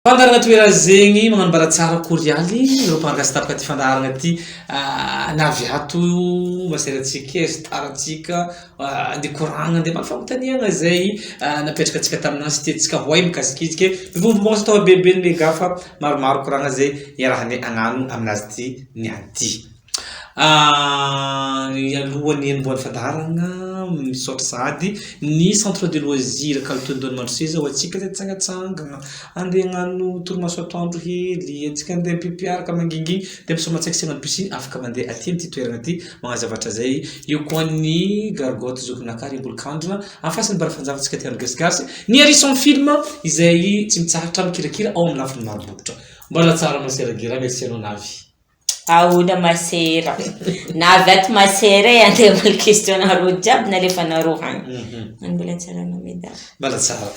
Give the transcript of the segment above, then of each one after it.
Fandaharana toera zegny magnano mbala tsara korialy ireo mpanaraka sy tapaka ty fandaharana ty navy ato masera-tsika e, star-tsika andeha koragna andeha maro fanontaniagna zay napetraka antsika taminazy tiantsika ho hay mikasika izy ke mivovombognasa atao bebe ny mega fa maromaro koragna zay iarahanay agnano aminazy ty niany ty. Alohan'ny hanombohan'ny fandaharana, misaotra sahady ny centre de loisir Kalotondon'i Mandroseza ho antsika izay hitsangatsangana, handeha hagnano torimaso atoandro hely, antsika handeha hampiampiaraka mangingina dia misomatsaiky sy hagnano piscine, afaka mandeha aty amin'ity toerana ity magnano zavatra izay. Eo koa ny gargotte zokinakary Ambolokandrina, amin'ny fasan'ny Barafanjava antsika aty Gasigasy, ny Harison film izay tsy mitsahatra mikirakira ao amin'ny lafiny maro bokotra. Mbola tsara Masera Gira, merci anao navy. Ahoana masera? Navy ato masera e, andeha hamaly question nareo jiaby nalefanareo agny. Any mbola tsara anao mesdames. Mbola tsara.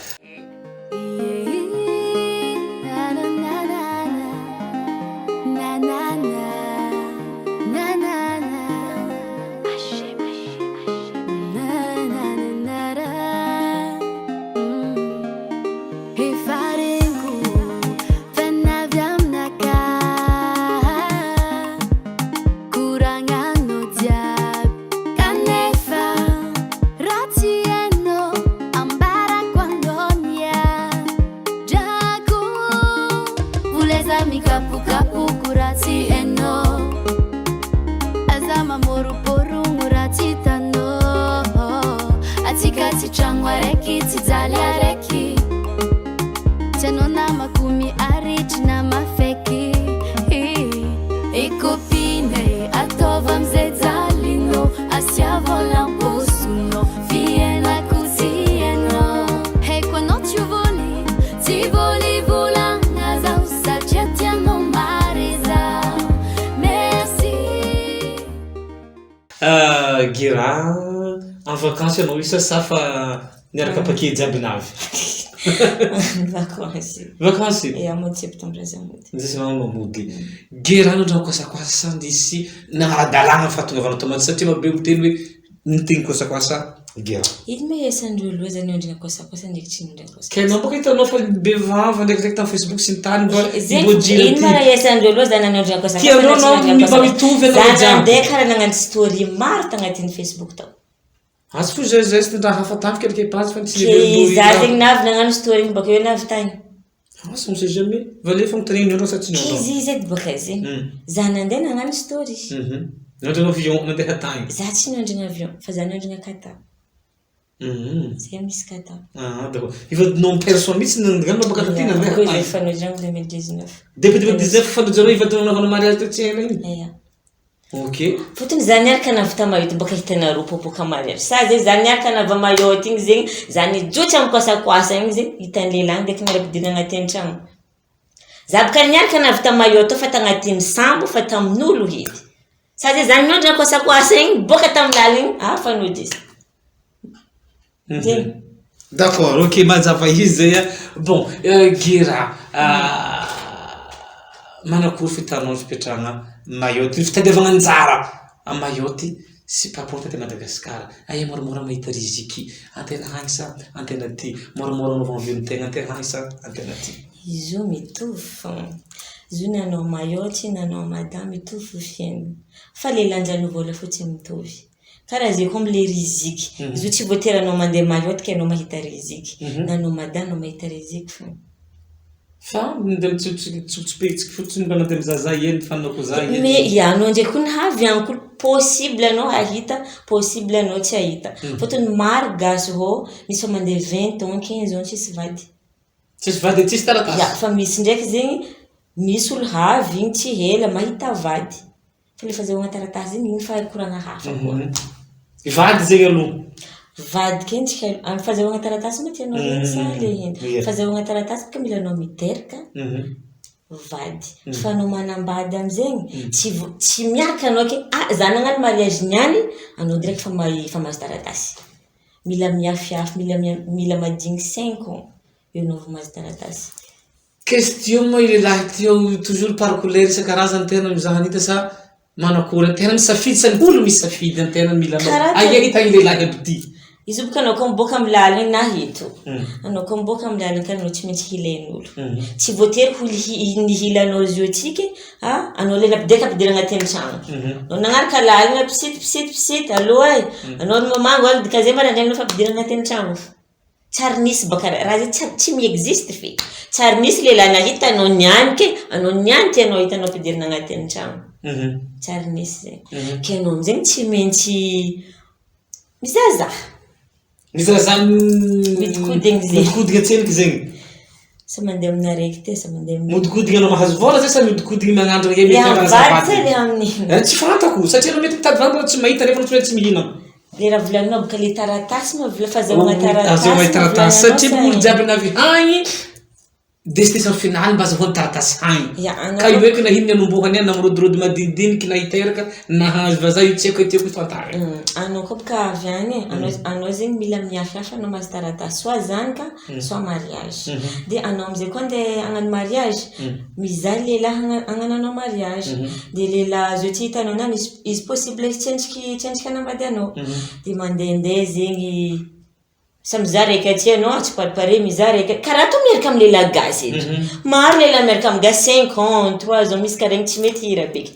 Efa reniko fa navy aminakahy Koragnanao jiaby Kanefa raha tsy hainao Ambarako anao ny adrako Voleza mikapokapoko raha tsy hainao Aza mamôrôpôrogno raha tsy hitanao Atsika tsy tragno araiky tsy jaly araiky Tsy anao namako miaritry na mafaiky E copine ataovy amizay jalinao Asia vola am-paosonao Fiainako tsy hainao Haiko anao tsy voly Tsy voly volagna zaho Satria tianao mare zaho Merci. Gira, en vacances ianao io sa sa fa niaraka paquet jiaby navy? Vacances. Vacances? Ia, mois de septembre za mody. Zay zany anao mody. Gira anao ndra koasakoasa nisy nagnara-dalàgna ny fahatongavanao tao Mahamasina satria marobe miteny hoe niteny koasakoasa Gira. Ino ma iasandreo loha zany eo ndrina koasakoasa ndraiky tsy ndrina koasakoasa. Kay anao bôka hitanao fa be vava ndraikindraiky tamin'ny Facebook sy ny tariny mba Zegny mbô jira ino ty. ma raha iasandreo loha zany anao ndrina koasakoasa Tianao na tsy anao ndrina mba koasakoasa. mitovy anao Za jiaby. nandeha karaha nagnano story maro tagnatin'ny Facebook tao. Atsy fo zay zay sy raha hafa tany quelque part fa tsy Ke za zegny navy nagnano story igny bakeo navy tagny. Asa on sait jamais. Vale fanontaniana niondrona sa tsy Ke niondrona? izy izy edy baka zegny. Za nandeha nagnano story. Niondrona avion nandeha tagny. Za tsy niondrona avion fa za niondrona kata. Zay misy kata. Ah d'accord. Efa nom personne mihitsy nandehanana baka taty nandeha Bakeo izy tagny. efa nodriagna 2019. Depuis 2019 fa nodrianao efa nanaovana mariage teo tsy ela igny. Ia. Ok. Fotony za niaraka navy ta Mayotte baka hitanareo popoka mariage. Sa zay za niaraka navy a Mayotte igny zegny, za nijotsa amy koasakoasa igny zegny, hitan'ny lehilahy ndraiky niara-pidirana agnatin'ny tragno. Za baka niaraka navy ta Mayotte fa tagnatin'ny sambo fa tamin'olo hely. Sa zay za niondrina koasakoasa igny, boaka tamy lalana igny, hafa nody izy. Zegny. D'accord, ok, mazava izy zay a. Bon, Gera, manakory fitanao ny fipetrahana Mayotte, ny fitadiavana anjara à Mayotte sy par rapport taty Madagascar? Aia moramora mahita riziky, antena agny sa antena aty? Moramora anaovana velon-tegna antena agny sa antena aty? Izy io mitovy fô, izy io na anao Mayotte na anao Mada mitovy fo fiainana, fa le lanjan'ny vôla fô tsy mitovy. Karaha zay koa amle riziky, izy io tsy voatery anao mandeha Mayotte ke anao mahita riziky, na anao Mada anao mahita riziky fô. Fa mandeha mitsopitsopetsika fotsiny mba mandeha mizahazaha eny mifanao koa eny. Mais ya anao ndraiky koa nahavy any koa possible anao hahita, possible anao tsy hahita. Fôtony maro gasy hô misy fa mandeha vingt ans, quinze ans tsisy vady. Tsisy vady tsisy taratasy. Ya fa misy ndraiky zegny misy olo havy igny tsy ela mahita vady. Fa le fazahoagna taratasy igny, igny fa koragna hafa koa. Vady zegny aloha. Vady kendriky aloha, amin'ny fazahoagna taratasy moa tianao regny sa le ino? Fazahoagna taratasy bôka mila anao miteraka vady. Fa anao manambady amizegny, tsy vo- tsy miaraka anao ke ah za nagnano mariage niany, anao direct fa mahi- fa mahazo taratasy. Mila miafiafy, mila mia- mila madigny cinq ans eo anao vao mahazo taratasy. Question moa i lehilahy ty ao toujours par couleur isan-karazany tena mizaha an'ita sa manakory? Tena misafidy sa ny olo misafidy antena mila anao? Karaha Aia hita i lehilahy aby ty? Izy io boka anao koa miboaka amin'ny lalana na eto. Anao koa miboaka amin'ny lalana ka anao tsy maintsy hilain'olo. Tsy voatery ho ny hilanao izy io atsika a, anao le nampidera ampidirana agnatin'ny tragno. Anao nagnaraka lalana pisity pisity pisity allo e, anao ny mamango any dikazay maraindraigny anao fa ampidirana agnatin'ny tragno. Tsy ary nisy baka raha zay tsy tsy mi-existe feky. Tsy ary nisy lehilahy nahita anao niany ke, anao niany tianao hitanao ampidirina agnatin'ny tragno. Tsy ary nisy zay. Ke anao amizay tsy maintsy mizahazaha. Mizahazaha Midikodigny zegny. Midikodigny antseniky zegny. Sa mandeha amin'ny araiky ty sa mandeha amin'ny. Midikodigny anao mahazo vôla zay sa midikodigny magnandrana Le amin'ny vady sa le amin'ny. Eh, tsy fantako satria anao mety mitady vady mbola tsy mahita nefa anao tsy maintsy mihinana. Le raha volaninao boka le taratasy ma vola fahazahoana taratasy. Azahoana no taratasy satria volaninao olo sa jiaby navy agny destination finale mba azahoany taratasy agny. Ya, anao Ka io eky na inona anombohany any na mirodirody madinidiniky na hiteraka na hahazo vazaha io tsy haiko tiako ho fantarina. Anao koa boka avy agny e, anao anao zegny mila miafiafy anao mahazo taratasy soit zanaka soit mariage. De anao amizay koa andeha hagnano mariage, mizaha lehilahy hagna- hagnananao mariage. De lehilahy zao tsy hitanao na misy izy possible hitsendriky hitsendriky hanambady anao. De mandehandeha zegny Samy mizaha raiky aty anao, tsy paripare mizaha raiky, karaha toa miaraka amin'ny lehilahy gasy eto. Maro lehilahy miaraka amin'ny gasy cinq ans, trois ans, misy karaha igny tsy mety hira beky.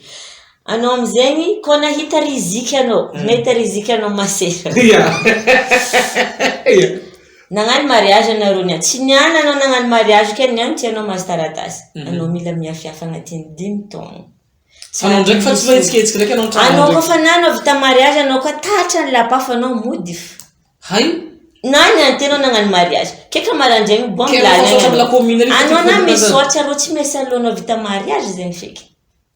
Anao amizegny kô nahita riziky anao, nahita riziky anao masera. Ia. Nagnano mariage anareo niany, tsy niany anao nagnano mariage ke niany tsy anao mahazo taratasy. Anao mila miafiafy agnatin'ny dimy taogno. Anao ndraiky fa tsy mahetsiketsika ndraiky anao trano Anao koa fa na anao vita mariage anao koa tatra ny lapa fa anao mody fa. Hay. Na ny antenao nagnano mariage. Ke ka marandraigny bon Ke anao fa misaotra commune Anao na misaotra rô tsy miasa alohanao vita mariage zegny feky.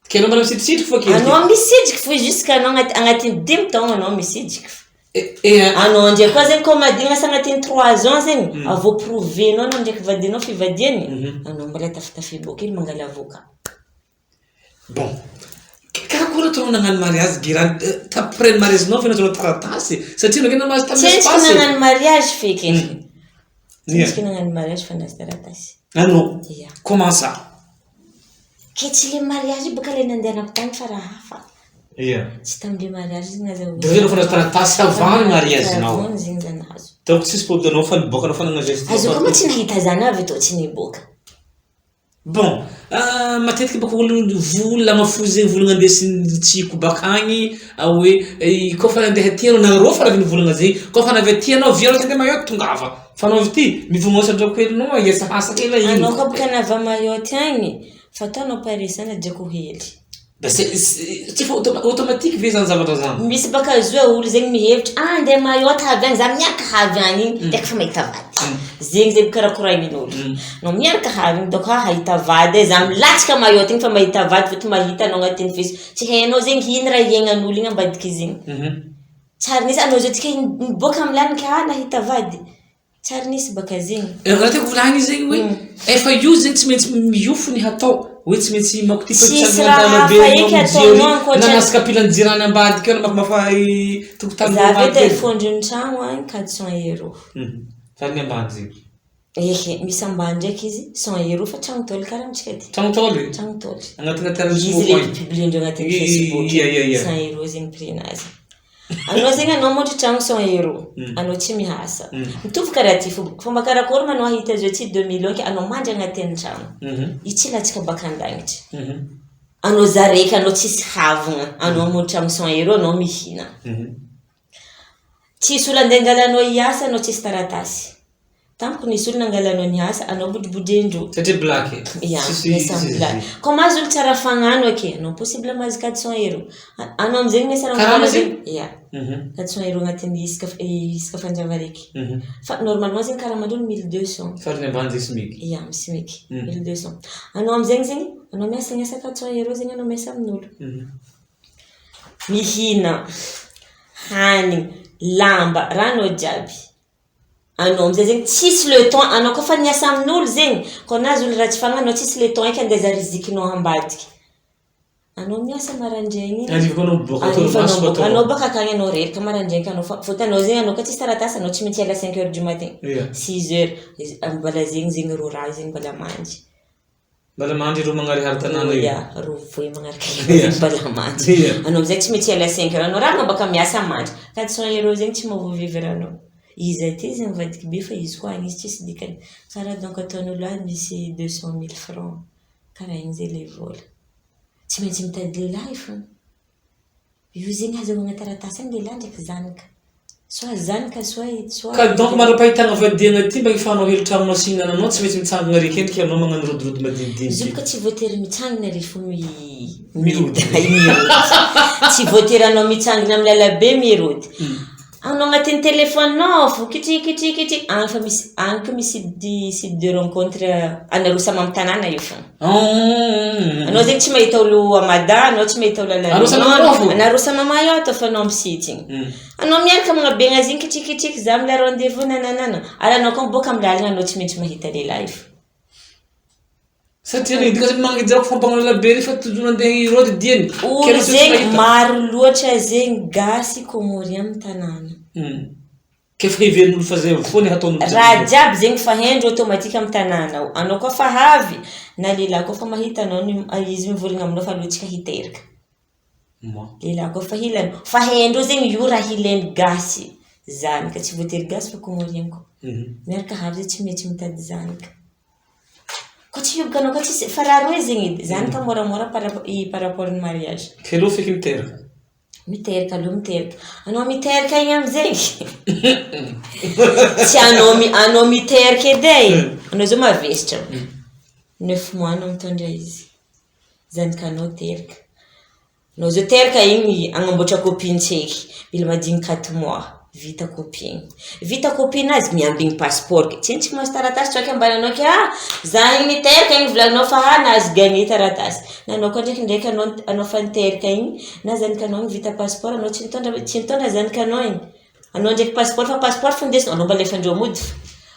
Ke anao mbola misitrisitriky fô ke. Anao misitriky fô jusqu'à anao agnaty agnatin'ny dimy taogno anao misitriky fô. Anao ndray koa zegny koa madigny asa agnatin'ny trois ans zegny, avô prouver-nao anao ndraiky vadinao fivadiany, anao mbola tafitafiboaka hely mangala avocat. Bon, karakory ataonao nagnano mariazy Girany, après ny mariazinao ve nahazoanao taratasy? Satria anao ve namahazo tamin'ny Tsendriky espace e? nagnano mariage feky e. Ia. Tsendriky nagnano mariage fa nahazo taratasy. Anao? Ia. Comment ça? Ke tsy le mariage io bôka le nandehanako tagny fa raha hafa. Ia. Tsy tamle mariage izy nazahoana. Donc anao fa nahazo taratasy avant ny mariazinao. Avant zegny za nahazo. Donc tsisy problème anao fa niboaka anao fa nagnano geste. Azo koa moa tsy nahita zany avy tô tsy niboaka. Bon, matetiky bôka olo vola mafozy zegny volagna andesin'ny tsiko bakagny hoe kôfa nandeha aty anao na rô fa avy nivolagna zegny, kôfa navy aty anao avy anao te handeha Mayotte tongava, fa anao avy ty mivognosa drako helinao hiasahasa hely ino. Anao koa boka navy à Mayotte agny fa ataonao Paris agny drako hely. Bah c'est tsy efa automatique ve zany zavatra zany? Misy baka zo e olo zegny mihevitra ah andeha Mayotte avy agny za miaraka havy agny igny direct fa mahita vady. Zegny zegny karakorain'olo. Anao miaraka havy igny donc ah hahita vady e za milatsaka Mayotte igny fa mahita vady fa tsy mahita anao agnatin'ny feso. Tsy hainao zegny ino raha iaignan'olo igny ambadik'izy igny. Tsy ary nisy anao zao tsika niboaka amy lalana ke ah nahita vady. Tsy ary nisy baka zegny. Raha tiako volagniny zegny hoe efa io zegny tsy maintsy miofo ny hatao hoe tsy maintsy makotifa Tsisy raha hafa eky ataonao ankoatra ny. Nanasy kapilan'ny jirany ambadika eo na mafamafa tokotany Za ve ambadika te eo. fondron'ny tragno agny 400 euros. Fa ny ambany zegny. Ehe, misy ambany ndraiky izy 100 euros fa tragno tôly karaha amintsika aty. Tragno tôly? Tragno tôly. Agnatina terrain Izy smoke le agny. publiendreo agnatin'ny Facebook. Ia ia ia. 100 euros zegny prix-nazy. Anao zegny anao môtry tragno 100 euros, anao tsy miasa. Mitovy karaha ty fô, fomba karakory ma anao hahita zao ty deux millions ke anao mandry agnatin'ny tragno. Io tsy latsaka baka an-dagnitry. Anao za raiky anao tsisy havagna, anao hamonjy tragno 100 euros anao mihina. Tsisy olo andeha angalanao hiasa anao tsisy taratasy. Tampoka nisy olo nangalanao ny asa, anao bodribodrendreo. Satria black e. Ya, Tsisy miasa tsisy amin'ny black. izy. Koa mahazo olo tsara fagnano ake, anao possible mahazo 400 euros. Anao amizay miasa raha Karama mbola zegny? Ya. 400 euros agnatin'ny isaka isaka fanjava araiky. Fa normalement zegny karamandreo 1200. Farany ambany zay smic. Ya, amin'ny smic. 1200. Anao amizegny zegny, anao miasa miasa 400 euros zegny anao miasa amin'olo. Mihina, hanigny, lamba, raha anao jiaby. Anao amizay zegny tsisy le temps, anao koa fa niasa amin'olo zegny, koa nazy olo ratsy fagnahy anao tsisy le temps eky andeha rizikinao ambadiky. Anao miasa maraindraigny igny, Hariva anao miboaka hariva anao torimaso miboaka, atao. anao baka akagny anao reraka maraindraigny ka anao fa fôtony anao zegny anao koa tsisy taratasy anao tsy maintsy hiala cinq heures du matin, six heures, mbola zegny zegny rô raha zegny mbola mandry. Mbola mandry ireo magnarihary tanàna io. Ia, rô voe magnaraka io mbola mandry. Anao amizay tsy maintsy hiala cinq heures, anao raha anao baka miasa mandry, 400 euros zegny tsy mahavoa vivre anao. Izy aty izy mivadiky be fa izy koa agny izy tsisy dikany. Karaha donc ataon'olo ahy misy 200 000 francs. Karaha igny zay le vola. Tsy maintsy mitady lehilahy fo. Io zegny ahazahoana taratasy agny lehilahy ndraiky zanaka. Soit zanaka soit soit. Ka donc mandrapahitana vadiana ty mba hifanao hely tragnonao sy hinananao, tsy maintsy mitsangana reky endriky anao magnano rodorodo Izy io madinidiniky. boka tsy voatery mitsangana rehefa Mirody. Mirody. Tsy voatery anao mitsangana amin'ny lalabe mirody. Anao agnatin'ny telefonao fo kitrikitrikitriky agny fa misy agny koa misy site de rencontre anareo samy amin'ny tanàna io fo. Anao zegny tsy mahita olo à Mada, anao tsy mahita olo à La Anareo samy Réunion, ao fo. anareo samy à Mayotte fa anao amin'ny site igny. Anao miaraka magnabegna azy igny kitrikitriky za mila rendez-vous nananana. Ary anao koa miboaka amin'ny lalana anao tsy maintsy mahita lehilahy fo. Satria ny dika mangidy fampagnano labe ry fa tojo nandeha irody diany. Olo zegny maro loatra zegny gasy comorien amin'ny tanàna. Kefa heverin'olo fa zay foana hataon'olo. Raha jiaby zegny fa haindreo automatique amin'ny tanàna ao. Anao koa fa avy, na lehilahy koa fa mahita anao izy mivolagna aminao fa aleo tsika hiteraka. Ma. Lehilahy koa fa hilany. Fa haindreo zegny io raha ilainy gasy. Zanaka tsy voatery gasy fa comorien koa. Miaraka avy zay tsy maintsy mitady zanaka. Koa tsy hioboka anao koa tsisy fa raha roe zegny edy. Zanaka moramora par rapport ny mariage. Ke feky miteraka. Miteraka aloha miteraka. Anao miteraka igny amizay. Tsy anao anao miteraka edy e. Anao zao mavesatra. 9 mois anao mitondra izy. Zanakanao teraka. Anao zao teraka igny agnamboatra copie tseky. Mila madigny 4 mois vita copie igny. Vita copie nazy miambigny passeport. Tsy entsika mahazo taratasy tsoaky ambaranao ke ah za igny niteraka igny volaninao fa ah nahazo gagné taratasy. Na anao koa ndraikindraiky anao fa niteraka igny na zanakanao igny vita passeport anao tsy nitondra zanakanao igny. Anao ndraiky passeport fa passeport findesinao anao mba alefandreo mody fa.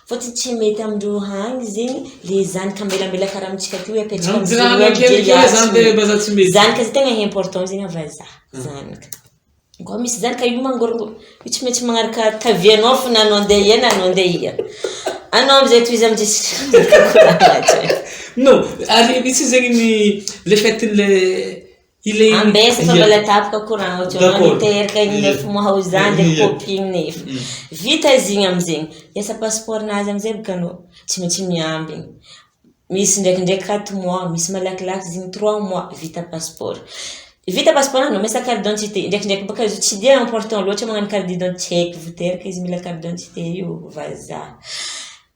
Fôtony tsy mety amindreo agny zegny le zanaka ambelambela karaha amintsika ty hoe apetraka Tsy raha akendriky zany de mba za tsy mety. Zanaka zay tegna important zegny vazaha zanaka. Koa misy zanaka io mangorongoro io tsy maintsy magnaraka tavianao fo na anao andeha ia na anao andeha ia. Anao amizay tohiza amizay Non, ary misy zegny ny le fait le ile Ambesa fa mbola tapaka courant ohatra anao niteraka igny 9 mois ho za ndraiky copie igny nefa. Vita izy igny amizegny, hiasa passeport nazy amizay bôka anao tsy maintsy miambigny. Misy ndraikindraiky 4 mois, misy malakilaky izy igny 3 mois vita passeport. Vita passeport anao miasa carte d'identité, ndraikindraiky bôka izy tsy dia important loatra magnano carte d'identité, tsy haiko voateraka izy mila carte d'identité io vazaha.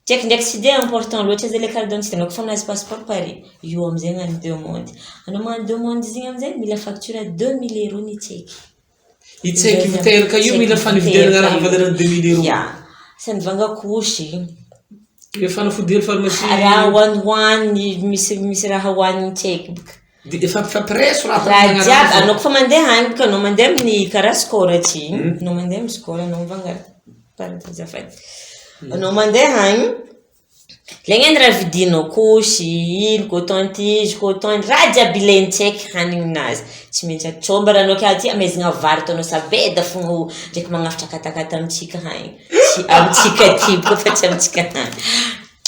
Ndraikindraiky tsy dia important loatra zay le carte d'identité anao koa fa nahazo passeport pare, io amizay hagnano demande. Anao magnano demande izy igny amizay mila facture 2000 euros ny tseky. I tseky miteraka io mila fanividianana raha valeur 2000 euros. Ya, sy nivanga couche. Efa fanafody hely pharmacie. Raha hoanihoaniny, misy raha hoaniny tseky boka. De efa fa preso raha. Raha jiaby, anao koa fa mandeha agny boka anao mandeha amin'ny karaha Score aty, anao mandeha amin'ny Score anao mivanga pardon azafady. Anao mandeha agny, ilaigny ny raha vidinao couche, ino coton tige, coton, raha jiaby ilainy tseky hanigninazy. Tsy maintsy atsômbaranao ke aty amezagna vary ataonao sabeda fogna ndraiky magnafitra katakata amintsika agny. Tsy amintsika aty boka fa tsy amintsika agny.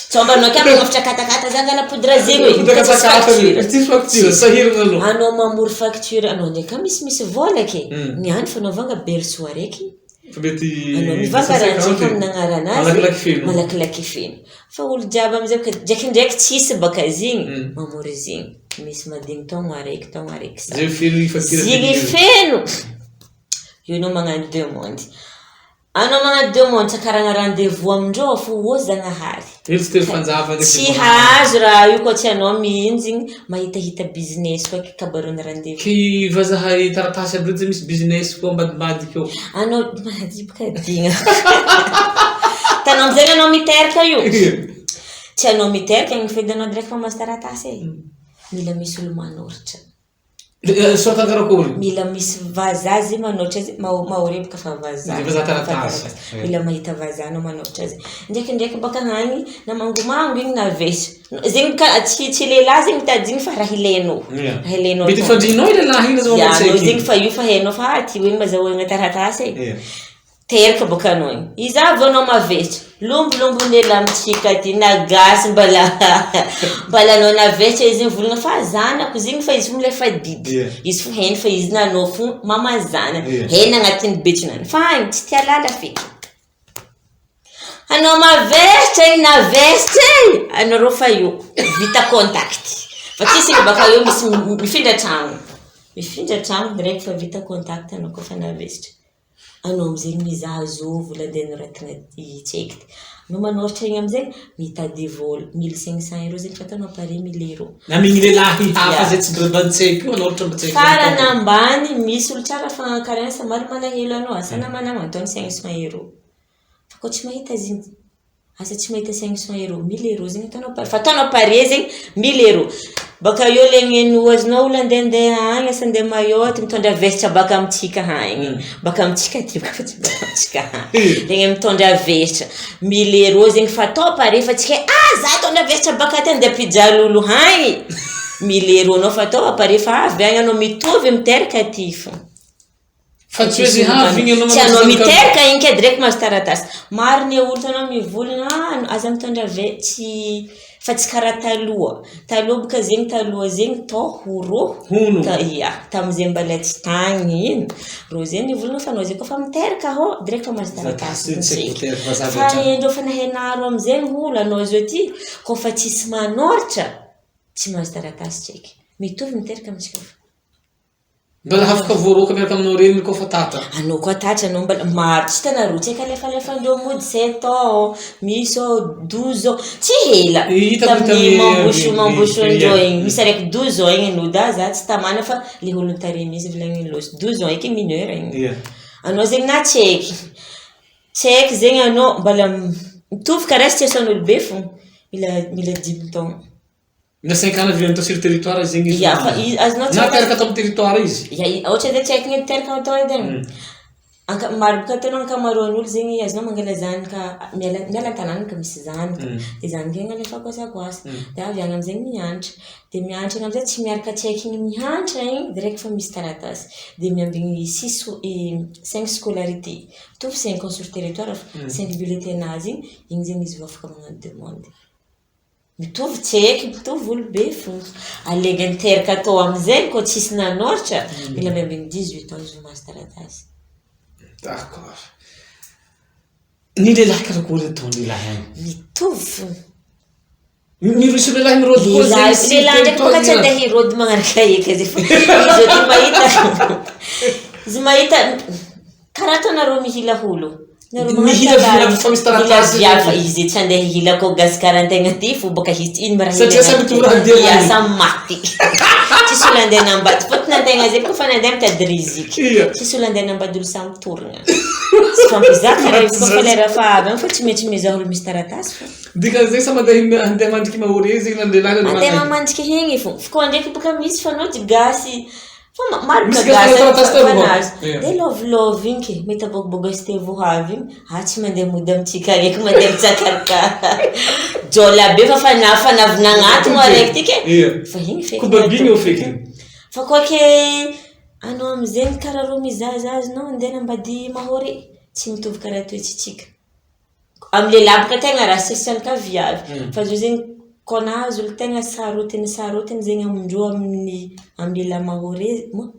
Tsômbaranao ke magnafitra katakata za angala poudre zegny hoe. Katakata tsisy facture, sahirana anao. Anao mamory facture, anao ndraiky misimisy vola ke. Niany fanaovagna berceau araiky. Fa mety Anao mivanga raha ndraiky amin'ny agnaranazy. Malakilaky feno. Malakilaky feno. Fa olo jiaby amizay boka ndraikindraiky tsisy baka izy igny mamory izy igny. Misy madigny taogno araiky taogno araiky sa. Zay feno i facture. Zigny feno. Io anao magnano demande. Anao magnano demande tsakarana rendez-vous amindreo fo ô Zagnahary. Io tsy tery fanjava ndraiky. Tsy hahazo raha io koa tsy anao mihinjigny mahitahita business koa kabarona rendez-vous. Ky vazaha i taratasy aby reo misy business koa ambadimbadika ao. Anao mahajiboka digna. Tanao amizay anao miteraka io. Tsy anao miteraka igny fedy anao direct fa mahazo taratasy e. Mila misy olo manoratra. Soratra karakory? Mila misy vazaha zay manoratra azy, mahory boka fa vazaha. Vazaha taratasy. Mila mahita vazaha anao manoratra azy. Ndraikindraiky baka agny na mangomango igny na vesy. Zegny ka tsy lehilahy zegny mitady igny fa raha ilainao. Raha ilainao. Mety fandrinao i lehilahy igny Ya, anao zegny fa io fa hainao fa ah, ty hoe mazahoagna taratasy e. Teraka boka anao igny. Izy avy anao mavesatra. Lombolombo lehilahy amintsika aty na gasy mbala anao navesatra izy mivolagna fa zanako izy igny fa izy fo milefa didy. Izy fo hainy fa izy nanao fo mama zanany. Hainy agnatin'ny betsonany. Fa agny tsy tia lala feky. Anao mavesitra igny navesitra e! Anao rô fa io, vita contact. Fa tsisy olo baka eo misy mifindra tragno. Mifindra tragno direct fa vita contact anao koa fa navesitra. Anao amizegny mizaha zo vola andeha anoratana i tseky ty. Anao manoratra igny amizegny, mitady vôla, mille cinq cent euros zegny fa ataonao pare mille euros. Na migny lehilahy hafa zay tsy brebany tseky io anao ohatra mba tseky. Farany ambany misy olo tsara fagnankarena somary malahelo anao, asa namanao ataony cinq cent euros. Fa koa tsy mahita izy igny, asa tsy mahita cinq cent euros, mille euros zegny ataonao pare, fa ataonao pare zegny mille euros. Baka eo le gneno azonao olo andehandeha agny, asa andeha Mayotte, mitondra vesatra baka amintsika agny, baka amintsika aty fa tsy baka amintsika agny. Regny mitondra vesatra, mille euros zegny fa atao pare fa tsy hay, ah za hitondra vesatra baka aty andeha hampijaly olo agny, mille euros anao fa atao pare fa avy agny anao mitovy miteraka aty fô. Fa tsy hoe zay avy igny anao Tsy anao miteraka igny ke direct mahazo taratasy. Maro ny olo hitanao mivolagna ah aza mitondra ve tsy fa tsy karaha taloha. Taloha boka zegny taloha zegny tô ho rô Hono. ta- ia tamizay mbala tsy tagny iny rô zegny nivolagna fa anao zay koa fa miteraka hô direct fa mahazo taratasy Taratasy tsy haiko miteraka vazaha avy Fa hatrany. endreo fa nahenaro amizay olo anao zao ty koa fa tsisy manôratra tsy mahazo taratasy tsaiky. Mitovy miteraka amintsika fô. Mbola afaka voaroaka miaraka aminao reniny koa fa tatra. Anao koa tatra anao mbola maro tsy hitanareo tsy haiko alefalefandreo mody sept ans misy ao 12 ans tsy hela Hitako tamin'ny tamin'ny mamboso mamboso andreo ia. igny misy araiky 12 ans igny nody ah za tsy tamana fa le olo nitarimy izy volagniny lôsy 12 ans eky mineur igny. Ia. Anao zegny na tsy haiky tsy haiky zegny anao mbola mitovy karaha situation'olobe fô mila mila dimy taogno. Na cinq ans vient sur territoire zegny izy. Ia, fa i- azonao Na tsara- teraka tao amin'ny territoire izy. Ia, ohatra zay tsy haiko ny teraka atao edy e. Maro boka hitanao ankamaroan'olo zegny azonao mangala zanaka miala miala an-tanàna ka misy zanaka. De zanaka igny alefa koasakoasa. De avy agny amizay mianatra. De mianatra igny amizay tsy miaraka tsy haiky igny mianatra igny direct fa misy taratasy. De miambigny six cinq scolarité. Mitovy cinq ans sur territoire fa cinq bulletin-nazy igny, igny zegny izy vao afaka magnano demande. Mitovy tsy haiky, mitovy olobe fo. Alegany teraka atao amizay koa tsisy nanoratra, mila miambigny 18 ans izy vao mahazo taratasy. D'accord. Ny lehilahy karakory ataon'ny lehilahy agny? Mitovy fo. Misy lehilahy mirôdy koa Lehilahy zegny sy lehilahy ndraiky bôka tsy territoire andeha hirôdy magnaraka eky izy fa izy io ty mahita izy mahita karaha ataonareo mihila olo. Nareo magnano Mihila karaha viavy fa misy taratasy Mihila viavy fa izy tsy andeha hihila koa Gasikara antegna ty fo bôka izy ino mba raha Satria samy hilanao ty. mitovy raha andeha Ia, agny. samy maty. Tsisy olo andeha hanambady fôtony antegna zegny koa fa nandeha mitady riziky. Ia. Tsisy olo andeha hanambady olo samy torogna. Tsy fampizaka raha izy koa fa lera fa avy agny fa tsy maintsy mizaha olo misy taratasy fô. Dikan'izay samy andeha andeha mandriky Mahorais zegny na ny lehilahy na ny Andeha vavy. mamandriky hegny fô. Fô koa ndraiky bôka misy fanao gasy fa maro Misy ka gasy gasy manao taratasy taloha. fanazy. Ia. De love love igny ke mahita bôgibôgasy te vao avy igny, ah tsy mandeha mody amintsika araiky mandeha mitsakaraka jôla be fa fanavina agnatiny araiky ty ke. Ia. Fa igny feky. Kobabigny eo feky. Fa koa ke anao amizegny karaha rô mizahazaha azonao andeha hanambady Mahorais, tsy mitovy karaha toetsitsika. Amy lehilahy boka tegna raha sesany ka viavy. Fa zao zegny koa nahazo olo tegna sarotiny sarotiny zegny amindreo amin'ny amy lehilahy Mahorais moa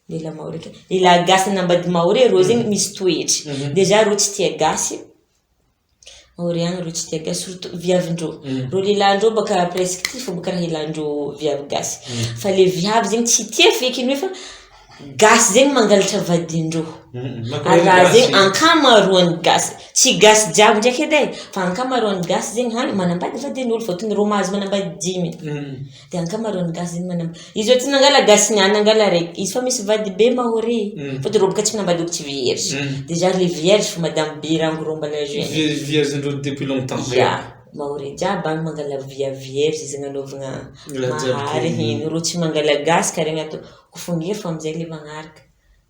lehilahy Mahorais ke lehilahy gasy nanambady Mahorais rô zegny misy toetry. Déjà rô tsy tia gasy, Mahorais agny rô tsy tia gasy surtout viavindreo. Rô lehilahin-dreo bôka presque tia fô bôka raha ilandreo viavy gasy. Fa le viavy zegny tsy tia feky iny hoe fa gasy zegny mangalatra vadindreo. Ary raha zegny ankamaroan'ny gasy, tsy gasy jiaby ndraiky edy e, fa ankamaroan'ny gasy zegny hany manambady vadin'olo fôtony rô mahazo manambady dimy. De ankamaroan'ny gasy zegny manambady, izy io tsy nangala gasy niany nangala araiky, izy fa misy vady be Mahorais, fôtony rô bôka tsy manambady olo tsy vierge, déjà le vierge fô madame be rango rô mbala jeune. Vierge-ndreo depuis longtemps. Ia, Mahorais jiaby agny mangala viavy vierge izy agnanaovagna Raha jiaby mahary ke- iny, rô tsy mangala gasy karaha atao, kofongia fô amizay le magnaraka.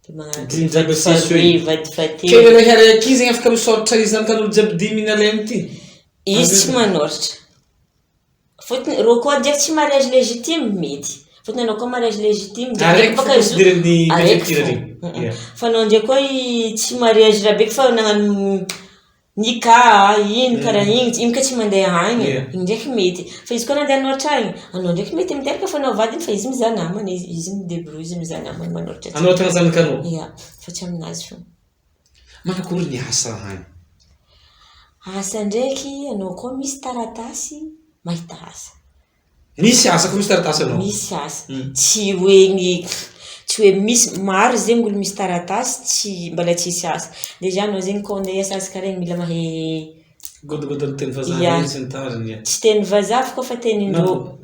Le magnaraka Dimy jiaby vady asesy faharoe, hoe. vady Ke fahatelo. lehilahy araiky iny zegny afaka misoratra izy zanakan'olo jiaby dimy nalainy ty. Izy tsy manoratra. Fôtony rô koa ndraiky tsy mariage légitime mety. Fôtony anao koa mariage légitime ndraiky Araiky bôka fo izy io- considéren'ny araiky préfecture fô. regny. Ia. Fa anao ndraiky koa tsy mariage raha fa nagnano nikah ino karaha igny, igny ka tsy mandeha agny, Ia. igny ndraiky mety. Fa izy koa nandeha hanoratra agny, anao ndraiky mety miteraka fa anao vadiny fa izy mizaha namany, izy izy midébrouille, izy mizaha namany manoratra Anao tena zanakanao. Ia, fa tsy aminazy fô. Manakory ny asa agny? Asa ndraiky, anao koa misy taratasy, mahita asa. Misy asa koa misy taratasy anao? Misy asa. Tsy hoe ny, tsy hoe misy, maro zegny olo misy taratasy tsy, mbola tsisy asa. Déjà anao zegny koa andeha hiasa asa karaha igny mila mahay. Godagodan'ny teny vazaha Ya. sy ny tariny. Ya. Tsy teny vazaha fa koa fa tenindrô.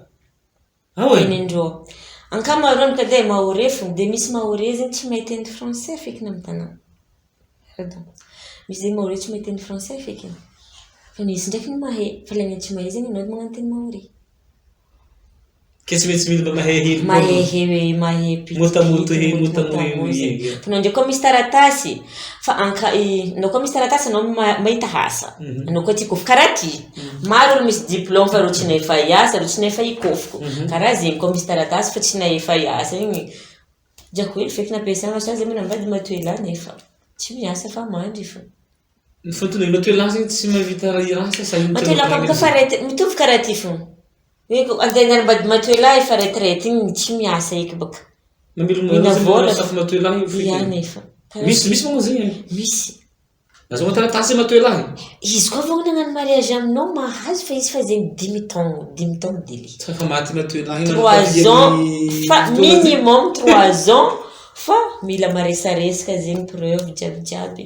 Ah ouais? Tenindrô. Ankamaroany ka de maoré fôgna. De misy maoré zegny tsy mahay teny français fekiny amy tanàna. Pardon. Misy zegny maoré tsy mahay teny français fekiny. Fa misy ndraiky ny mahay. Fa le tsy mahay zegny anao magnano teny maoré. Ke tsy maintsy mila mba mahay hely koa Mahay aloha. hely, mahay Motamoto pitipity, hely, motamotamo motamoto zegny. hely. Fa anao ndraiky koa misy taratasy, fa anka- i- anao koa misy taratasy anao mahita asa. Anao koa tia kôfa karaha ty. Maro olo misy diplôme fa reo tsy nahefa hiasa, reo tsy nahefa hikôfoko. Karaha zegny koa misy taratasy fa tsy nahefa hiasa igny. Drako hely feky nampiasana sa zay manambady matoela nefa tsy miasa fa mandry fô. Ny fotony matoela zegny tsy mahavita raha sa sa ino tena Matoela problème koa fa rety, mitovy karaha ty fô. Hoe ko andeha hanambady matoela efa retraite igny tsy miasa eky baka. Mamelogno Mila zegny vola. safo matoela io Ia feky. nefa. Karaha Misy misy moa zegny. Misy. Azahoana taratasy matoela. Izy koa vao nagnano mariage aminao mahazo fa izy fa zegny 5 taogno, 5 taogno délai. Tsy fa maty matoela io. 3 ans fa minimum 3 ans fa mila maresaresaka zegny preuve jiaby jiaby.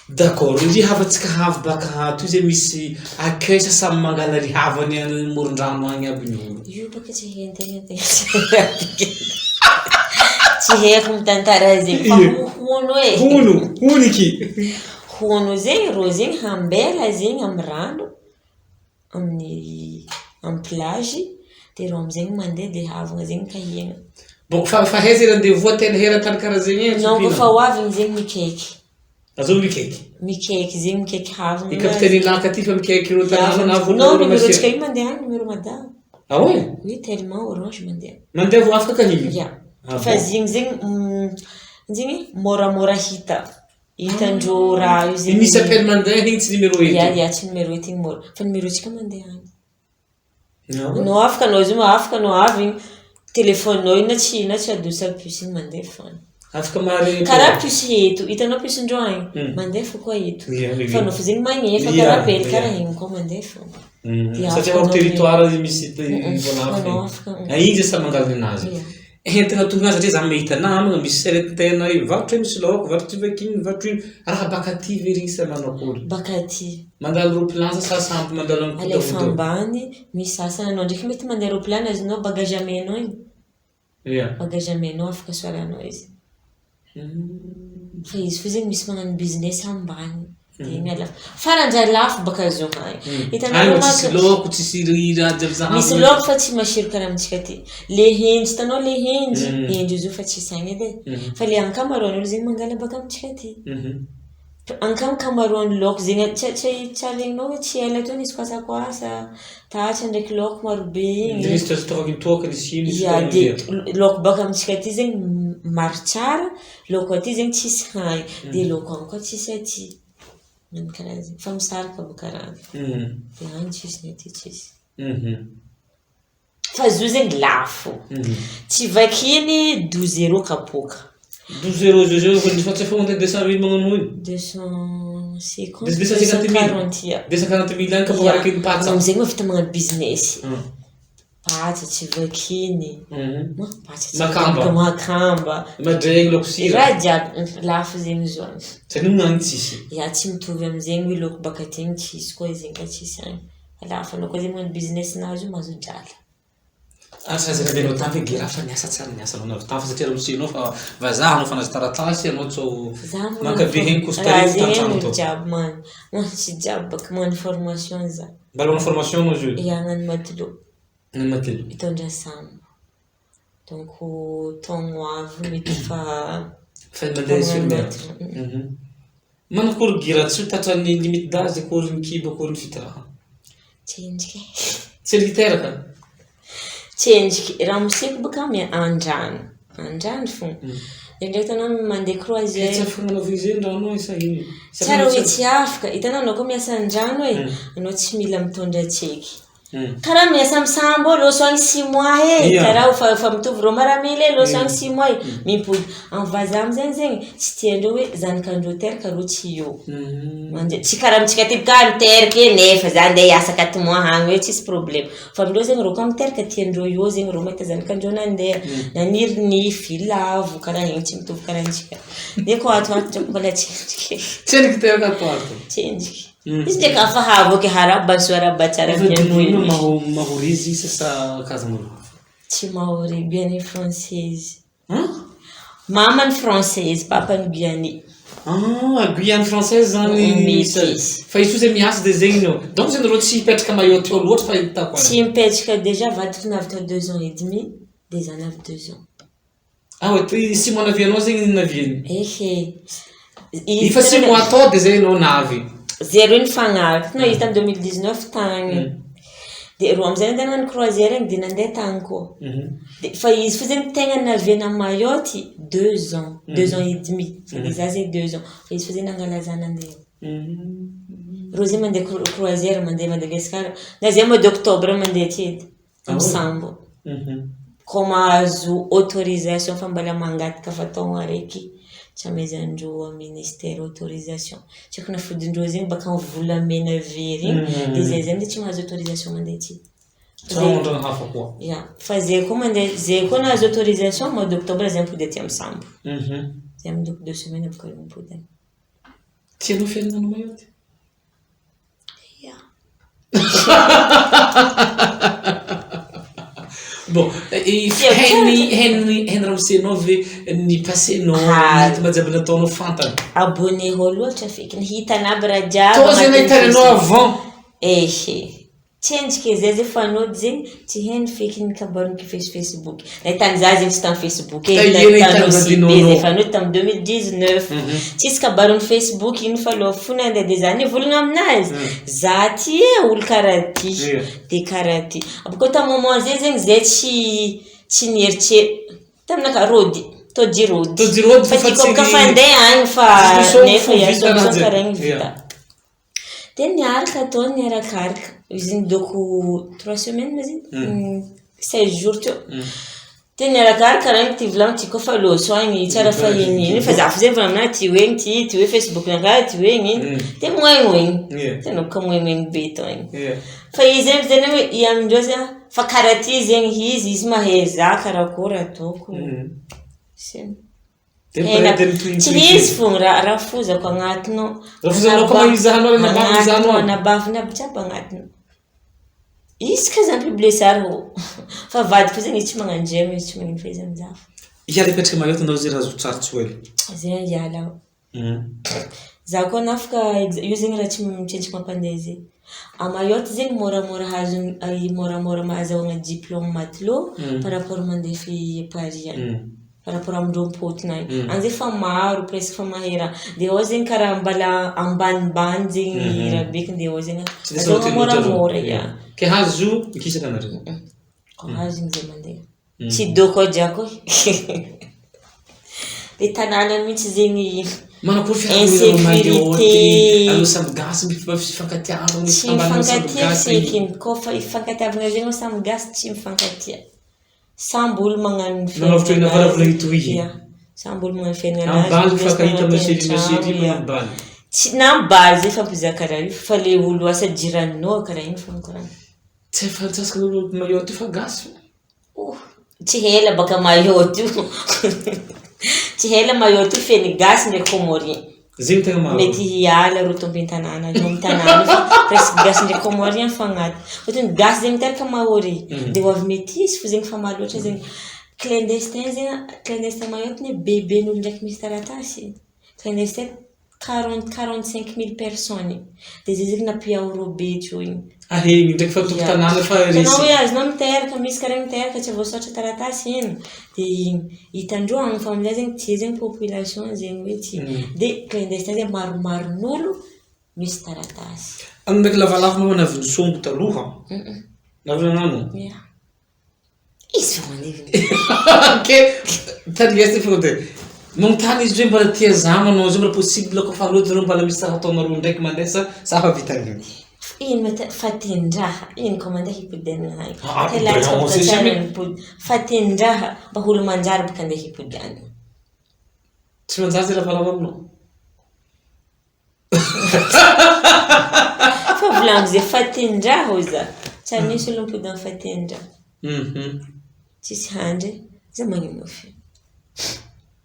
D'accord, ry havantsika avy baka ato io zay misy accueil sa samy mangala ry havany any moron-drano agny aby ny olo? Io baka tsy hain-tegna tegna tsy haiko mitantara zegny fa hono e. Hono, honiky. Hono zegny rô zegny hambela zegny amy rano amin'ny amy plage de rô amizegny mandeha de havana zegny kahiana. Bon, fa aiza rendez-vous tena hera tany karaha zegny e? Non, koa fa ho avy igny zegny mikaiky. Azao mikaiky. Mikaiky zegny mikaiky havana. I capitaine Ilaka ty fa mikaiky ireo tanàna na Non, numéro tsika io mandeha any numéro madame. Ah ouais? Oui, tellement orange mandeha. Mandeha vao afaka kahigny? Ya. Ah Fa bon? zegny zegny zegny moramora hita. Hitandreo raha io zegny. Misy appel mandeha igny tsy numéro eto. Ya, tsy numéro eto igny mora. Fa numéro tsika mandeha any. Ah ouais? Anao afaka anao izy io afaka anao avy igny. Téléphone-nao io na tsy adosa puce igny mandeha foana. Afaka mare. Karaha puce eto, hitanao puce-ndreo agny? Mandeha fo koa eto. Oui. Fa anao fo zegny magnefa karaha appel karaha igny koa mandeha foana. Dia Satria afaka ao anao territoire misy Anao voalavo. afaka. Igny zay samy mangala ninazy. Entina tonga satria za mahita namana misy seretena io varotra misy laoko, varotra vakiny, varotra ino. Raha baka aty ve regny sa manao akory? Baka aty. Mandalo ropilany sa samby mandalo amy Alefa kodakoda? ambany, misy sasany anao ndraiky mety mandeha roplany azonao bagage à main-nao igny. Bagage à main-nao afaka soaranao izy. Fa izy fo zegny misy magnano business ambany. De igny alafo. Farany lafo baka azo agny. Hitanao Agny rô tsisy maka- laoko, tsisy raha jiaby zaha. Misy laoko fa tsy masiro karaha amintsika aty. Le henjy hitanao le henjy, henjy izy io fa tsisy agny edy e. Fa le ankamaroan'olo zegny mangala baka amintsika aty. Ankamaroan'ny laoko zegny tsy regninao hoe tsy ela teo nisy koasakoasa, tatsa ndraiky laoko marobe igny. Nisy toaka toaka nisy ino nisy Ya, fotoana de zay. laoko baka amintsika aty zegny maro tsara, laoko aty zegny tsisy hagny, de laoko agny koa tsisy aty. Magnano karaha zegny. Fa misaraka baka rano. De agny tsisy ny aty tsisy. Fa izy io zegny lafo. Tsy vakiny 12 euros kapoaka. 12 euros 12 euros fa tsy efa mandeha 200 000 magnano io. 250, 250 000. 240 ya. 240 000 agny kapoaka araiky ny patsa. Anao amizay mahavita magnano business. Patsa tsy vakiny. Ma, patsa tsy Makamba. vakiny, makamba. Madregny laoko sira. Raha jiaby lafo zegny izy io agny. Satria moa agny tsisy. Ya, tsy mitovy amizegny hoe laoko baka aty igny tsisy koa izy igny ka tsisy agny. Lafo anao koa zegny magnano business-nazy io mahazo drala. Asa zay nandeha tany hoe raha fa niasa tsara niasa anao navy tany fa satria raha anao fa vazaha anao fa nahazo taratasy anao tsao Za mankabe heny Costa raha Rica zegny tan-trano olo tao. jiaby magnano. Tsy jiaby baka magnano formation za. Mba manao formation anao izy io? Ya, hagnano matelot. Hagnano matelot. Hitondra sambo. Donc taogno avy mety fa Fa mandeha sur mer. Manakory gira tsy ho tratran'ny limite d'âge akory ny kibo akory ny fiteraha? Tsy endriky. Tsy endriky teraka? Tsy endriky. Raha miseko baka andrano. Andrano fogna. Ndraindraiky hitanao mandeha Tsy croisière. afaka manao izy rano io sa ino? Tsara hoe tsy afaka. Hitanao anao koa miasa andrano e, anao tsy mila mitondra tseky. Karaha miasa amy sambo eo, loso agny 6 mois e, karaha fa fa mitovy rô maramila e, loso agny 6 mois e, mimpody. Amy vazaha amizay zegny, tsy tiandreo hoe zanakandreo teraka rô tsy eo. Manjary, tsy karaha amintsika aty bôka miteraka e, nefa za andeha hiasa 4 mois agny hoe tsisy problème. Fa amindreo zegny rô koa miteraka tiandreo eo zegny rô mahita zanakandreo nandeha, naniry nify, lavo, karaha igny tsy mitovy karaha antsika. Ne koa ato ato drako mbola tsendriky. Tsendriky teraka ato ato. Tsendriky. Izy ndraiky hafa havoky haraba soa haraba tsara Efa bien dinono connu. maho mahorizy sa kazan'olo. Tsy mahory Guyane française. Hein? Mamany française, papany Guyane. Ah, Guyane française zany. Métis. Fa izy io zay miasa de zegny no. Donc zany reo tsy hipetraka Mayotte eo loatra fa hitako any. Tsy mipetraka déjà vadiko navy tao 2 ans et demi, de za navy 2 ans. Ah ouais, ty six mois navianao zegny ny naviany. Ehe. Efa six mois tao de zay anao navy. Zay roe nifagnaraka. Tena izy tamy 2019 tagny. De roa amizay nandeha nagnano croisière igny de nandeha tagny koa. De fa izy fo zegny tegna naviana Mayotte 2 ans, 2 ans et demi. Fa de za zegny 2 ans. Fa izy fo zegny nangala za nandeha. Rô zegny mandeha croisière mandeha Madagascar. Na zay mois d'octobre mandeha aty edy. Amy sambo. Koa mahazo autorisation fa mbola mangataka fa taogno araiky tsy amezandreo ministère autorisation. Tsy haiko nafodindreo zegny baka amy volamena very igny. De zay zay tsy mahazo autorisation mandeha aty. Tsy haondrana hafa koa. Ya, fa zay koa mandeha, zay koa nahazo autorisation mois d'octobre zay mipody aty amy sambo. Zay midoko 2 semaines bôka eo mipody agny. Tianao fiainana Mayotte? Ya. Bon, hainy hainy hainy ramosenao ve ny passé-nao, Ah. ny ritme jiaby nataonao fantany. Abonné hô loatra fekiny hitana aby raha jiaby. Tô zay agnatin'ny nahitany anao Facebook. avant. Ehe. Tsendriky zay zay fanody zegny tsy hainy feky ny kabaroniky Facebook. Nahitany za zegny tsy tamin'ny Facebook e, Ta nahitany iena hitany aussi vadinao be zay anao. fanody tamin'ny 2019. Tsisy kabarony Facebook iny fa aloha fo nandeha de za nivolagna aminazy. Za ty e olo karaha ty. De karaha ty. Abôkeo tamin'ny moment zay zegny zay tsy nieritrery taminaka rôdy. Tody rôdy. Tody rôdy Fa fa ty koa tsy bôka ny- fandeha agny fa Juste nefa fo ia vita raha solution jiaby. karaha igny vita. Ia. De niaraka atao niarakaraka. Izy nidoko 3 semaines ma izy? 16 jours teo. De niarakaraka raha igny ty volagno ty koa fa loso agny tsara fa iny iny fa za fo zay volagno aminahy ty hoe igny ty, ty hoe Facebook nakahy, ty hoe igny iny. De moignoigny. Tena boka moignoigny be tao igny. Fa izy zegny zany hoe i amindreo zegny fa karaha ty zegny izy, izy mahay za karakory ataoko. Sy- De Hena- de mitohy- Tsy mitohy- izy fogna raha raha fozako agnatiny. Raha fozanao koa mahizahanao, na nabavy izahanao. Anabaviny aby jiaby agnatiny. Izy ka zany publie sary hô. Fa vadiko zegny izy tsy magnano j'aime, izy tsy magnino fa izy mizaha fo. Hiala hipetraka Mayotte anao zay raha zo tsara tsy ho ela. Zay hiala aho. Za koa nafaka io zegny raha tsy mitsendriky mampandeha zay. A Mayotte zegny moramora hazo moramora mahazahoana diplôme matelot par rapport mandeha fi Paris agny. Par rapport amindreo mipôtiny agny. Agny zay fa maro presque fa mahay raha. De ao zegny karaha mbala ambanimbany zegny raha bekiny de ao zegny Tsy de azahoana sarotiny loatra zao. moramora ia. Ke hazo mikisaka anareo. Koa hazo igny zay mandeha. Tsy doko jiako e. Le tanàna mihitsy zegny Manakory fiarahamonina Mayotte, Insécurité. anao samy gasy mifankatiavana, Tsy fikambanana samy mifankatia gasy. feky koa fa ifankatiavana zegny samy gasy tsy mifankatia. Samby olo magnano ny Nanao fotoana fiainana varavona hitohy. Ia. Samby olo magnano fiainana Ambaly mifankahita maseri maseri ia. ambaly. Tsy na ambaly zay fampizaka raha io fa le olo asa jiraninao karaha igny fo mikoragna. Tsy afantsasaka olo Mayotte io fa gasy. Oh, tsy hela baka Mayotte io. Tsy hela Mayotte io feno gasy ndraiky Comorien. Zegny tegna maro. Mety hiala rô tompony tanàna io amy tanàna io fa presque gasy ndraiky Comorien fo agnaty. Fôtony gasy zegny miteraka Mahorais. De ho avy métis fo zegny fa maro loatra zegny. Clandestin zegny, clandestin Mayotte ne bebe n'olo ndraiky misy taratasy. Clandestin 45 000 personnes. De zay zegny nampiaoro be teo igny. Ahegny ndraiky fa tompon tanàna fa Hitanao resy. hoe azonao miteraka, misy karaha miteraka tsy voasoratra taratasy ino. De igny hitandreo agny fa amizay zegny ty zegny population zegny hoe ty. De clandestin zegny maromaron'olo misy taratasy. Anao ndraiky lavalava moa navy nisongo taloha. Navy nagnano. Ia. Izy fa manevina. Ke tarigesy fo de magnontany izy hoe mbola tia za manao zay mbola possible koa fa loatra reo mbola misy raha ataonareo ndraiky mandeha sa sa fa vita igny. Ino ma te- fatin-draha, ino koa mandeha hipodianana agny. Ah, Te latsaka on boka sait tsara jamais. nipody. Fatin-draha, mba olo manjary boka andeha hipodianana. Tsy manjary zay lavalava aminao. Fa volagno zay fatin-draha hoy za. Tsy misy olo mipody amin'ny fatin-draha. Tsisy handry, za magnino fy.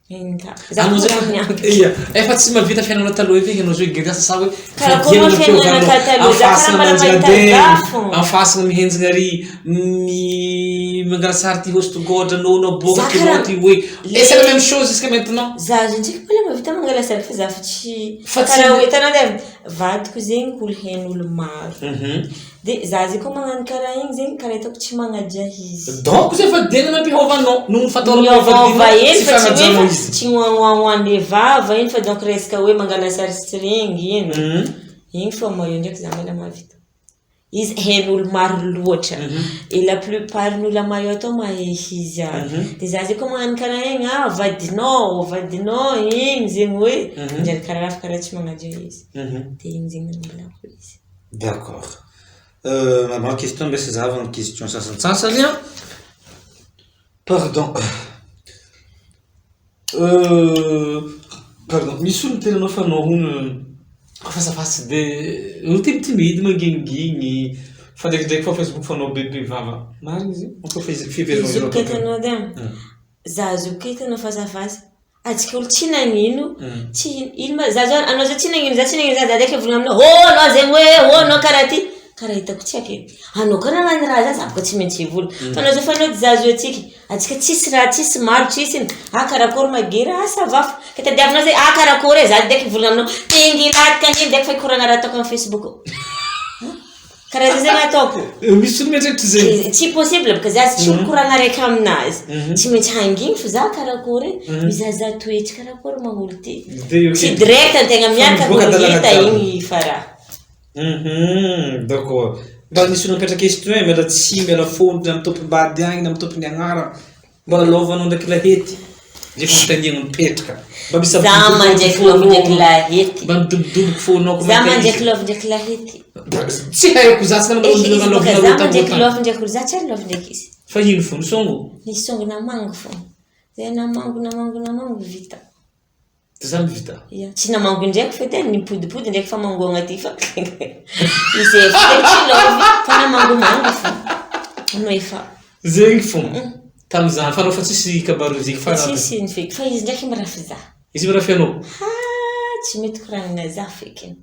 Ino ka. Za Anao koa zay miampy. Ia, efa tsy mahavita fiainana taloha io ve anao zao geda sa hoe Karakory moa fiainana taloha, za karaha mbola mahita za fô. Afasina mihenjana ary mi mangala sary ty hosotogodra anao naboaka Za ty karaha- ty hoe. Et c'est la même chose jusqu'à maintenant. Za zo ndraiky mbola mahavita mangala sary fa za fa tsy Fa tsy- karaha hoe hitanao edy vadiko zegny olo hain'olo maro. De za zegny koa magnano karaha igny zegny karaha hitako tsy magnaja izy. Donc zay fa dena nampihovanao noho ny fataonao Miôvaôva hely tsy fa tsy hoe fanajanao fa izy. tsy noanoanoan'ny vava iny fa donc resaka hoe mangala sary string iny. Igny fa maillot ndraiky za mbola mahavita. Izy hain'olo maro loatra. Et la plupart ny olo maillot atao mahay izy aby. De za zegny koa magnano karaha igny, ah vadinao, vadinao igny zegny hoe. Manjary karaha hafa karaha tsy magnaja izy. De igny zegny nanambolako izy. D'accord. Maman, question mba sy zahavana question sasantsasany a. Pardon. Pardon. Misy olo miteny anao fa anao hono fasafasy de olo timidimidy mangingigny fa ndraikindraiky fa Facebook fa anao bebe vava. Marina izy io? Fa fiheveranao Izy io anao boka hitanao edy e. Za zo boka hitanao fasafasa. Atsika olo tsy nagnino, tsy ino ma za zao anao zao tsy nagnino, za tsy nagnino, za ndraiky mivolagna aminao, ô anao zegny hoe, ô anao karaha ty. Karaha hitako tsy haiko e. Anao koa nagnano raha zany, za boka tsy maintsy hivola. Fa anao zao fa anao za zo atsika, atsika tsisy raha, tsisy maro, tsisy ino. Ah karakory magira, ah ça va fa. Ka tadiavinao zay, ah karakory e, za ndraiky hivolagna aminao, tingilatika iny ndraiky fa hikoragna raha ataoko amin'ny Facebook. Karaha zay zegny ataoko. Misy olo mieritreritra zegny. Tsy possible baka za tsy mikoragna raiky aminazy. Tsy maintsy hangigny fa za karakory e, mizahazaha toetry karakory maha olo ty. De ok. Tsy direct antegna miaraka mivoaka olo dalana hita jiaby. igny fa raha. D'accord. Mba nisy olo napetraka question e, miala tsiny, miala fondro amin'ny tompom-bady agny na amin'ny tompony agnarana. Mbola lovanao ndraiky lahety. Zay fanontaniana mipetraka. Mba misy Za midobodoboky mandraiky fonao. love ndraiky lahety. Mba midobodoboky fonao koa Za mahita mandraiky izy. love ndraiky lahety. Tsy haiko za tsy Eh, izy boka za mandraiky nanao love ndraiky olo, za tsy ary love ndraiky izy. Fa ino fo nisongo? Nisongo namango fô. Zay namango namango namango vita. De zany vita. Ia, tsy namango ndraiky fa edy e, nipodipody ndraiky famangoana ty fa izy efa tsy love fa namangomango fô. Anao efa Zegny fo. Tamizany fa anao fa tsisy kabaro zegny fa tsisy iny feky fa izy ndraiky mirafy za. Izy mirafy anao. Ha, tsy mety koragnina za feky.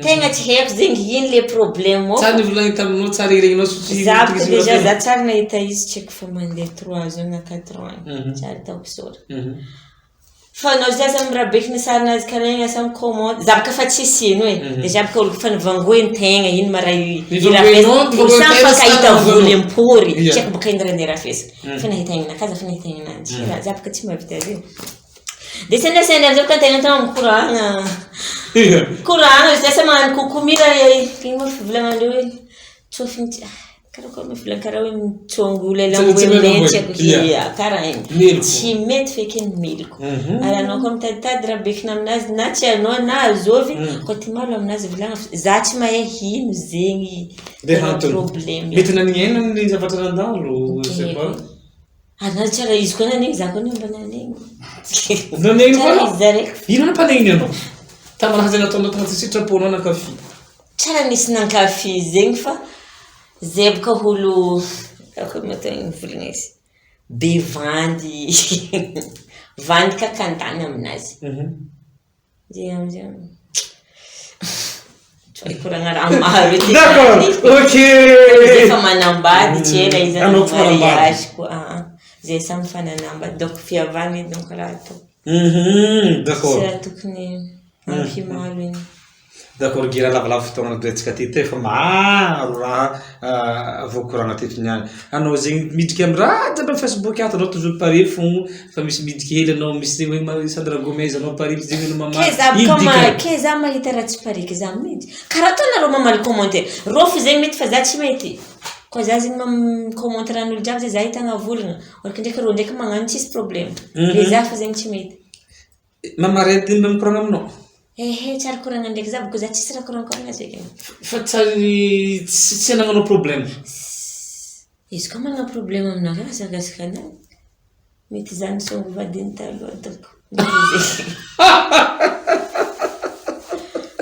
Tegna tsy haiko zegny ino le problème ao. Tsara nivolagny taminao, tsara iregninao so tsy Za boka izy déjà mirafy anao. za tsara nahita izy tsy haiko fa mandeha 3 ans na 4 ans. Tsara ataoko sora. Fa anao za samy mirabeky ny sarinazy karaha igny samy commande. Za boka fa tsisy ino e. Déjà boka olo fa nivangoeny tegna ino ma raha Nivangoenao, olo nivangoen samy tegna, fankahita samy voly nivangoenao. ampory. Tsy haiko boka ino raha nirafesina. Fa nahita igninakahy za fa nahita igninanjy. Raha za boka tsy mahavita azy io. De sendrasendra amizay boka antegna tao mikoragna. Koragna izy asa magnano coucou mira ino moa fivolagnandreo hoe tsôfiny tsy karakory moa fivolagna karaha hoe mitsôngo lela Tsy mety tsy haiko Ia. ia karaha igny. Meloko. Tsy mety feky ny meloko. Ary anao koa mitaditady raha bekina aminazy na tsy anao na azovy koa ty malo aminazy volagna fa za tsy mahay ino zegny De tena antony. problème. Mety naniaina ny zavatra nandalo, je sais pas. Ary tsara izy koa nanegny za koa mba nanegny. Nanegny koa Tsara anao? izy zaraiky. Ino nampanegniny anao? Tamin'ny raha zay nataonao tagnaty sitraponao nankafy. Tsara nisy nankafy zegny fa zay boka olo akory moa tegna mivolagna izy be vandy vandy ka kantany aminazy. Zay amizay tsy hikoragna raha maro ety. D'accord, ok. Zay fa manambady tsy ela izy Anao hanao fa manambady. mariage koa. Ah, ah. Zay samy fa nanambady donc fihavagna edy donc raha atao. Tsy D'accord. raha tokony ampimalo igny. D'accord, gira lavalava fotoagna antsika teto efa maro raha voakoragna teto niany. Anao zegny midriky amy raha jiaby amy Facebook ato anao toujours pare fogno fa misy midriky hely anao misy zegny hoe Sandra Gomez anao pare misy zegny anao Ke za Ino boka ma dikany? ke za mahita raha tsy pare ke za miditra. Karaha ataonareo mamaly commentaire. Rô fo zegny mety fa za tsy mahity. Koa za zegny commentaire rahan'olo jiaby zay za ahitagna volagna. Orka ndraiky rô ndraiky magnano tsisy problème. Le za fo zegny tsy mety. Mama Red mba mikoragna aminao? Ehe, tsary koragna ndraiky za boko za tsisy raha korankoragna zeky. Fa tsary tsy anagnanao problème. Izy koa manana problème aminakahy asakasaka anahy. Mety za nisongo vadiny taloha donc mety zay.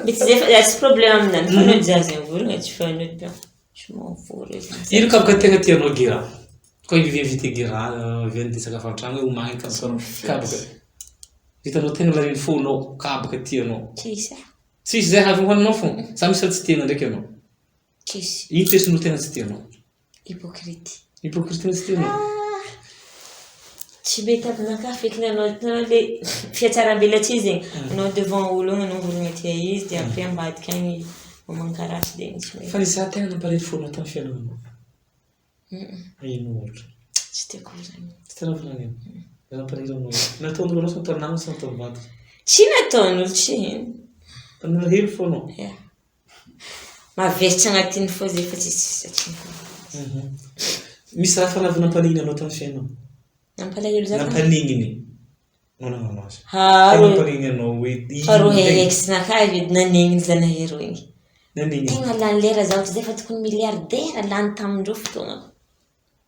Mety zay fa za tsy problème aminany fa anao za zegny mivolagna tsy fa anao donc je m'en fous reo zegny. Ino kabaka tegna tianao Gera? Koa invité Gera avy andeha sakafo an-tragno hoe homagny kabaka kabaka. Hitanao tegna lanin'ny fonao kabaka tianao. Tsisy ah. Tsisy zay avy hohaninao fô. Sa misy raha tsy tianao ndraiky anao? Tsisy. Ino toetrin'olo tegna tsy tianao? Hypocrite. Hypocrite tegna tsy tianao? Ah! Tsy mety aminakahy fekiny anao hitanao le fihatsarambelatsihy zegny. Anao devant olo agny anao mivolagna tia izy de après ambadika agny maman-karatsy de igny tsy mety. Fa nisy raha tegna nampalahelo fonao tamin'ny fiainagnanao? Ino ohatra? Tsy tiako volagnina. Tsy tianao volagnina? Raha nampalahelo anao ino? Nataon'olo anao sa nataon'ny namana sa nataon'ny vadiny? Tsy nataon'olo, tsy ino. Fa nalahelo fo anao? Ia. Mavesatra agnatin'ny fo zay fa tsisy tsy Misy raha fa navy nampalahelo anao tamin'ny fiainana? Nampalahelo za? Nampaligniny. Anao nagnano azy. Ha, Fa nampaligniny anao hoe ino Fa roe zegny? ex-nakahy edy nanegniny zanahary igny. Nanegniny. Tegna lany lera zaho zay fa tokony milliardaire lany tamindreo fotoagnako.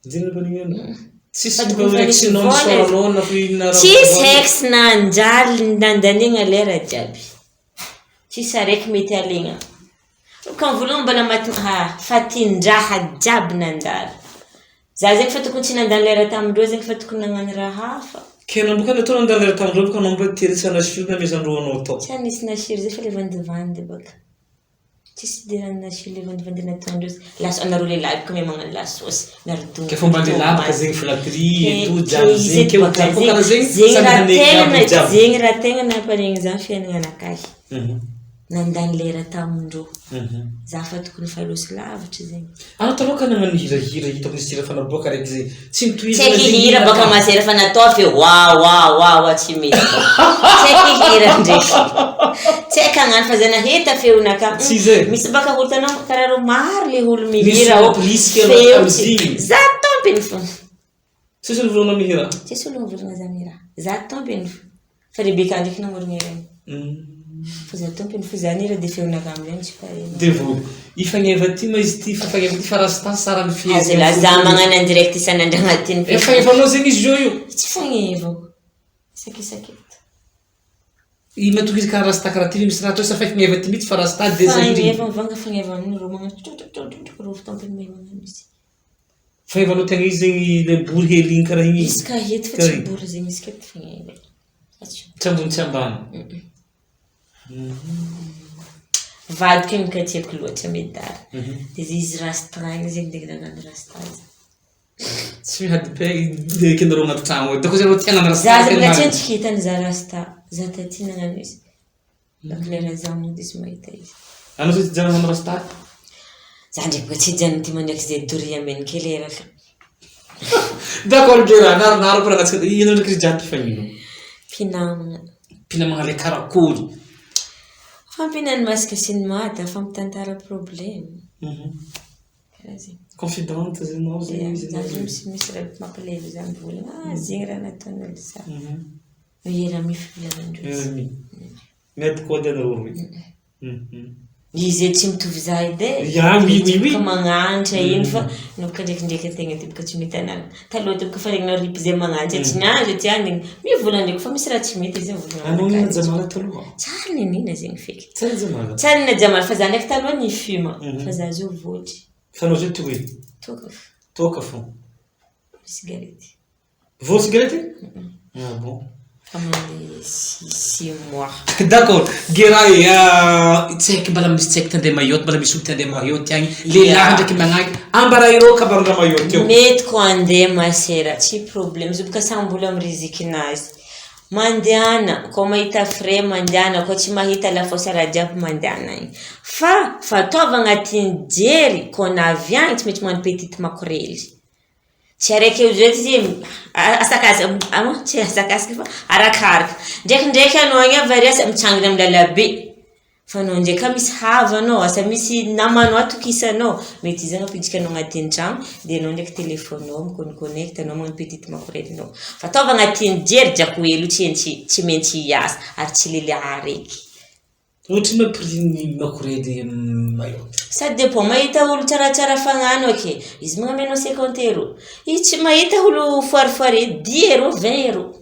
Zay nampaligniny anao? Tsisy Fa tokony mba fa nisy ex-nao vola nisaoranao na fa inona raha Tsisy ex nanjaly nandaniagna lera jiaby. Tsisy araiky mety alegna. Ka voalohany mbola maty ha fatin-draha jiaby nandalo. Za zegny fa tokony tsy nandany lera tamindreo zegny fa tokony nagnano raha hafa. Ke anao boka natao nandany lera tamindreo boka anao mba tery tsy hanasiro namezandreo anao tao. Tsy nisy nasiro zay fa le vandivandy baka. Tsisy idirany nasiro le vandivandy nataondreo. Lasa anareo lehilahy boka mahay magnano lasôsy. Miaro Ke fomba lehilahy boka zegny flatterie et tout jiaby zegny ke olo jiaby koa karaha zegny Zegny samy raha hanaiky tegna aby jiaby. zegny raha tegna namparegny za fiaignananakahy. Nandany lera tamindreo. Za fa tokony fa losy lavitra zegny. Anao taloha ka nagnano hirahira hitako nisy hira fa naboaka raiky zay. Tsy Tsy nitohizana haiko zegny hihira baka masera fa natao feo wa wa wa wa tsy mety. Tsy haiko hihira ndraiky. Tsy haiko hagnano fa za nahita feonakahy. Tsy zay. Misy baka olo tanao karaha reo maro le olo Misy mihira olo ô. nampirisika anao Feo tamin'izy tsy. igny. Za tompiny fo. Tsisy olo volagnao mihira. Tsisy olo mivolagna za mihira. Za tompiny fo. Fa Rebecca ndraiky namorogna hira igny. Fa za tompiny fo za nihira de feonakahy amizay tsy pare. Devoly. I fagneva ty ma izy ty fa fagneva ty fa rasta sara ny Azo fiheziny laza magnano en direct isan'andro agnatin'ny E fagnevanao zegny izy io io. Tsy fagnevako. Isakisaketo. I matoky izy karaha rasta karaha ty misy raha atao sa fa fagneva ty mihitsy fa rasta de zay indrindra. Fagneva mivanga fagneva amin'ny ro magnano tro ro tompony mahay magnano izy. Fagnevanao tegna izy zegny le bory hely igny karaha igny. Izy ka hety fa tsy bory zegny izy ka ty fagneva. Fa tsy Tsy ambony tsy ambany. Vadiko igny ka tiako loatra medary. De izy rasta igny zegny de nagnano rasta izy. Tsy mihady pe de kenareo agnaty tragno ao. Dako zareo tia hagnano rasta. Za zegny mbola tsy endriky hitany za rasta. Za taty nagnano izy. Donc lera za mody izy mahita izy. Anao zay tsy hijanona hagnano rasta? Za ndraiky mbola tsy hijanona ty mandraky zay doria ameny lera ka. D'accord Gera, naronaro koragnantsika. Ino ndraiky ry jiaby mpifagnino? Mpinamagna. Mpinamagna le karakory. Fampinany masika sy ny mata, fampitantara problème. Karaha zegny. Confidente zegny anao zegny izy Za zegny misy misy raha mampalahelo za mivolagna, ah zegny raha nataon'olo za. Miera mifivolanandreo. Miady kody anareo roy. Izy tsy mitovy za edy e. Ya, oui, oui, oui. Ka magnanatra iny fa no ka ndraikindraiky antegna ty boka tsy mety ananana. Taloha ty boka fa regninao ripy zay magnanatra tsy niandry ty any mivolagna ndraiky fa misy raha tsy mety izy mivolagna Anao aminakahy. nina Jamala taloha? Tsara ninina zegny feky. Tsara Jamala. Tsara nina Jamala fa za ndraiky taloha nifuma fa za zao vôtry. Fa anao zao ty hoe Toaka fo. toaka fo. Cigarette. Vao cigarette? Ah bon. Fa mandeha 6 mois. D'accord. Gera e, tsy haiko mbala misy tsy haiko te handeha Mayotte, mbala misy olo te handeha Mayotte agny. Lehilahy ndraiky magnagny. Ambara ireo kabarondra Mayotte eo. Mety ko andeha masera, tsy problème. Izy boka samby olo amy rizikinazy. Mandehana, koa mahita frais mandehana, koa tsy mahita lafosa raha jiaby mandehana agny. Fa fataova agnatin'ny jery, koa navy agny tsy maintsy magnano petite makorely. Tsy araiky eo zay izy asakasaka, tsy asakasaka fa arakaraka. Ndraikindraiky anao agny avy ary asa mitsangana amy lalabe. Fa anao ndraiky misy havanao, asa misy namanao atokisanao, mety izy ampiditra anao agnatin'ny tragno, de anao ndraiky telefonao miconnecte anao magnano petite makorelinao. Fa ataova agnatin'ny jery drako hely io tsy maintsy hiasa ary tsy lehilahy araiky. Ohatrino ma prix-n'ny makorely Mayotte? Ça dépend, mahita olo tsaratsara fagnano ake, izy magname anao 50 euros. Izy tsy mahita olo foirifoiry, 10 euros, 20 euros.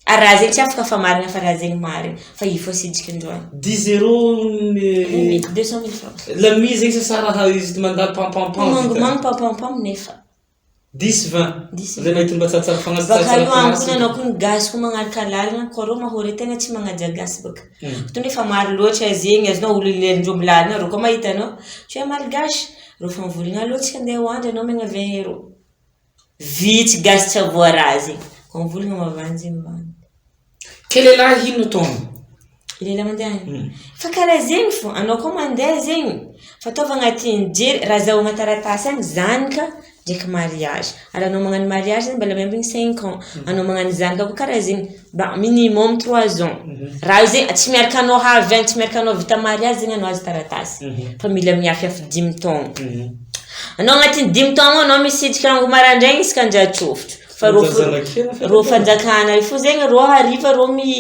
Ary raha zegny tsy afaka fa marina fa raha zegny marina. Fa io fô sidiky androany. 10 euros Mais 200 000 francs. La mise zegny sa raha izy mandalo pampampam? Mangomanga pampampam nefa. 10 20. 10. Zay mahita mba tsaratsara fagnazy. Baka Tsaratsara io amiko fagnazy. nanao koa ny gasy koa magnaraka lalana, koa rô mahory tegna tsy magnaja gasy baka. Fotony efa maro loatra zegny azonao olo lelendreo amy lalana rô koa mahita anao: "Tu es malgache?" Rô fa mivolagna: "Alô tsika andeha hoandry anao megna 20 euros." Vitsy gasy tsy avoa zegny. Koa mivolagna mavandy zegny mavandy. Ke lehilahy ino ataony? Lehilahy mandeha agny? Fa karaha zegny fô, anao koa mandeha zegny, fa ataova agnatin'ny jery raha azahoana taratasy agny zanaka ndraiky mariage. Ary anao magnano mariage zegny mbola miambigny 5 ans. Anao magnano zanaka koa karaha zegny, mba minimum 3 ans. Raha io zegny tsy miaraka anao avy agny, tsy miaraka anao vita mariage zegny anao azo taratasy. Fa mila miafiafy 5 taogno. Anao agnatin'ny 5 taogno anao misidriky rango maraindraigny isaka andratsofotro. Fa rô rô fanjakana io fo zegny rô hariva rô mi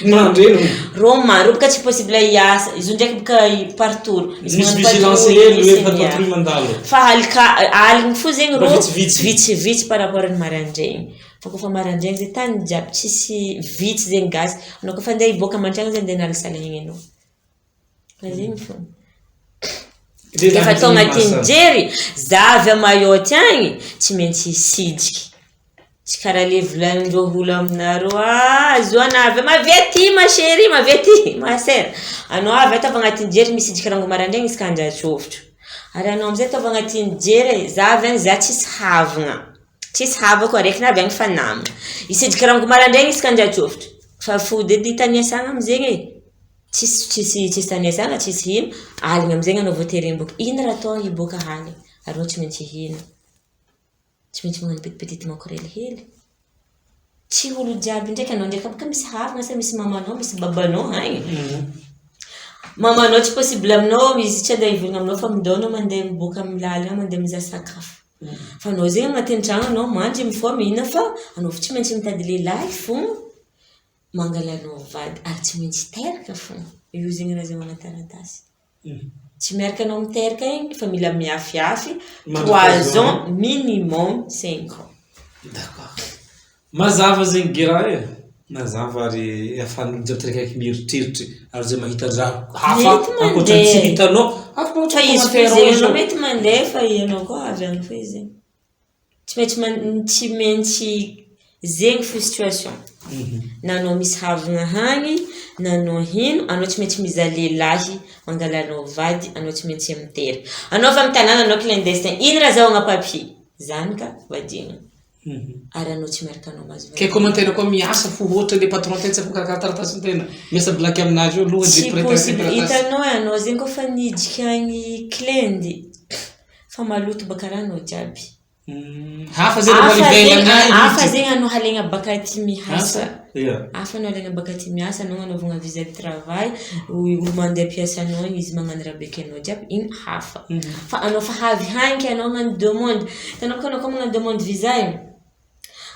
Mandreno. rô maro bôka tsy possible hiasa. Izy io ndraiky bôka par tour. Misy vigilance hely hoe fa patrouille mandalo. Fa alika aligny fo zegny Mba rô vitsivitsy. Vitsivitsy par rapport ny maraindraigny. Fa kôfa maraindraigny zegny tany jiaby tsisy vitsy zegny gasy. Anao kôfa andeha hiboaka aman-tragno zegny andeha hanala anao. Fa zegny fô. Lehilahy Efa tonga zegny aty masa. nijery, za avy a Mayotte agny, tsy maintsy hisidiky. Tsy karaha le volagnindreo olo aminareo: "Ah, zo anavy mavy aty ma chérie, mavy aty ma sœur." Anao avy ataovy agnatin'ny jery misidriky rango maraindraigny isaka andratsofotro. Ary anao amizay ataovy agnatin'ny jery e, za avy agny za tsisy havagna. Tsisy havako araiky na avy agny fa namagna. Hisidriky rango maraindraigny isaka andratsofotro. Fa fody edy tany iasagna amizegny e. Tsisy tsisy tsisy tany iasagna, tsisy ino. Aligny amizegny anao voatery hiboaka. Ino raha atao hiboaka aligny? Ary anao tsy maintsy hihina. Tsy maintsy magnano petit petit makorely hely. Tsy olo jiaby ndraiky anao ndraiky bôka misy havagna sa misy mamanao, misy babanao agny. Mamanao tsy possible aminao izy tsy andeha hivolagna aminao fa mindao anao mandeha miboaka amy lalana mandeha mizaha sakafo. Fa anao zegny agnatin'ny tragno anao mandry mifoha mihina fa anao fo tsy maintsy mitady lehilahy fogna mangala anao vady ary tsy maintsy teraka fogna. Io zegny raha azahoana taratasy. Tsy miaraka anao miteraka igny fa mila miafiafy 3 ans, minimum 5 ans. D'accord. Mazava zegny Gira e. Mazava ary ahafahan'olo jiaby tsiraikiraiky mieritreritra ary zay mahita raha hafa Mety ankoatran'ny tsy mandeha. hitanao. Afaka Fa mametraka izy fo commentaire zegny ao anao zao. mety mandeha fa ianao koa avy agny fo izy. Tsy maintsy tsy maintsy zegny fo situation. Na anao misy havagna hagny, na anao hino, anao tsy maintsy mizaha lehilahy mangala anao vady, anao tsy maintsy miteraka. Anao avy amy tanàna anao clandestin, ino raha azahoagna papier? Zanaka vadiagna. Ary anao tsy miaraka anao mahazo Ke commentaire koa miasa fo ohatra le patron tena tsy afaka mikarakara taratasin-tena. Miasa blaky aminazy io aloha Tsy de prêter possible. taratasy. Hitanao e, anao zegny koa fa nidriky agny clendy, fa maloto baka raha anao jiaby. Hafa zegny Hafa rehefa zegny ivelany agny hafa izy. zegny anao halaigna baka aty miasa. Ia. Hafa anao alaigna baka aty miasa, anao agnanaovagna visa de travail, olo mandeha ampiasanao igny izy magnano raha beky anao jiaby, igny hafa. Fa anao fa avy hagny ke anao hagnano demande, hitanao koa anao koa magnano demande visa igny,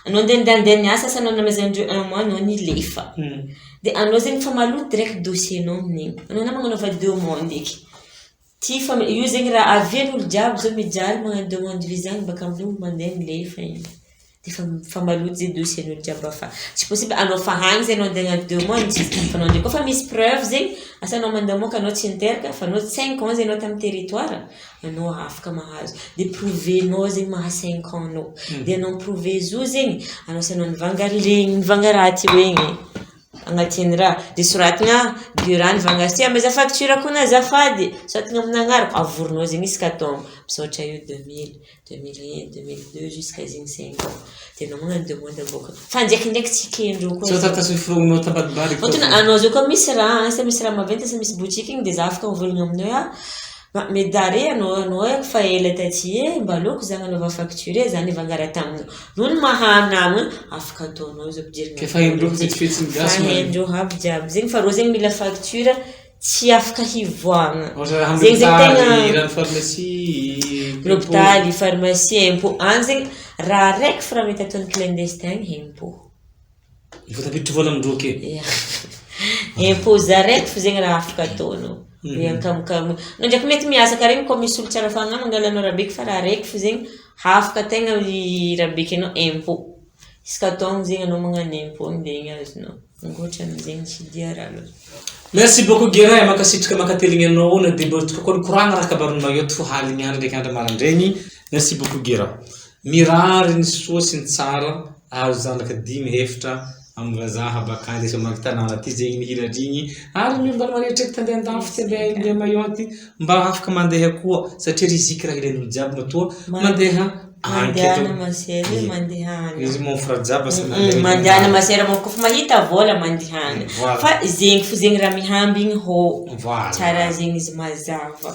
anao andeha andeha niasa asa anao namezandreo un mois anao nilefa. De anao zegny fa maloto direct dossier-nao amin'igny. Anao na magnanaova demande eky. Ty fa io zegny raha avian'olo jiaby zao mijaly magnano demande visa agny baka amin'olo mandeha milefa igny. De fa maloto zay dossier-n'olo jiaby afa. Tsy possible anao fa agny zay anao andeha hagnano demande fa anao ndraiky koa fa misy preuve zegny, asa anao mandamoaka anao tsy niteraka fa anao 5 ans zay anao tamin'ny territoire, anao afaka mahazo. De prouver-nao zegny maha 5 ans anao. De anao mi-prouver zo zegny, anao sy anao nivanga regny, nivanga raha ty regny agnatin'ny raha. De soratagna Gura nivanga ty ameza facture koa na azafady, soratagna amin'ny agnarako, avorinao zegny isaka taogno. Misaotra io 2000, 2001, 2002 jusqu'à zegny 5 ans. De anao magnano demande aboaka. Fa ndraikindraiky tsy kendreo koa Sao zegny. taratasy noforoninao tambadibadiky. Fôtony anao zao koa misy raha, asa misy raha maventy, asa misy boutique igny de za afaka mivolagna aminao hoe ah medare anao anao fa ela taty e, mba aleoko za agnanaova facture e, za nivanga raha taminao. Noho ny maha namagna, afaka ataonao izy ampidirina. Ke fa haindreo fetsifetsy ny gasy Fa haindreo aby jiaby zegny fa rô zegny mila facture tsy afaka hivoahana. Ohatra raha Zegny zegny hôpitaly, tegna rano pharmacie, l'hôpitaly, pharmacie, impôt. Agny zegny raha raiky fa raha mety ataon'ny clandestin agny impôt. Efa tafiditry vola amindreo ake. Ia. Impôt zaraiky fo zegny raha afaka ataonao. Hoe ankamokamo. Anao ndraiky mety miasa karaha igny koa misy olo tsara fagnahy mangala anao rabeky fa raha raiky fo zegny afaka tegna rabeky anao impôt. Isaka taogno zegny anao magnano impôt igny dia igny azonao. Ankoatran'izegny tsy dia raha loatra. Merci beaucoup Guérin, mankasitraka mankateligny anao na dia mbola tsy koa nikoragna raha kabarin'i Mayotte fo haligny andro ndraiky andro maraindraigny. Merci beaucoup Guérin. Mirary ny soa sy ny tsara azo zanaka dimy hefitra amin'ny vazaha bakany izay mamaky tanàna aty zegny mihira regny ary ny mbola manetriky te handeha andafy te handeha handeha Mayotte mba afaka mandeha koa satria rizika raha ilain'olo jiaby matoa mandeha Mandehana masera e, mandehana. Izy mon frère jiaby asa mandeha. Mandehana masera mo kofa mahita vola mandehana. Fa zegny fo zegny raha mihambigny hô. Tsara zegny izy mazava.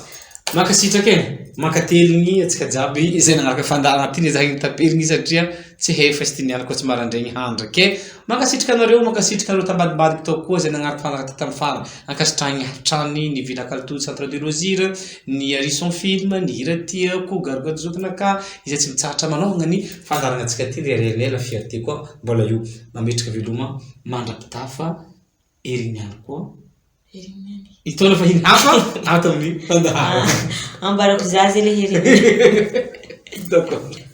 Mankasitraka e! Mankateligny antsika jiaby izay nagnaraka fandaharana ty nezahigny nitaperigny satria tsy hay fa izy ty niala koa tsy maraindraigny handra ke! Mankasitraka anareo, mankasitraka anareo tambadimbadiky tao koa izay nagnaraka fandaharana ty tamin'ny farany. Ankasitrahigny hatrany ny Villa Kalto Centre de Loisir, ny Harrison Film, ny Hira Tiako, Gargotte Zokinaka izay tsy mitsahatra manohagna ny fandaharana antsika ty, ry RNL Fierté koa mbola io. Mametraka veloma mandra-pitafa herigny ihany koa. Hitaona fahiny hafa ato amin'ny fandaharana. Ambarako za zay le herigny. D'accord.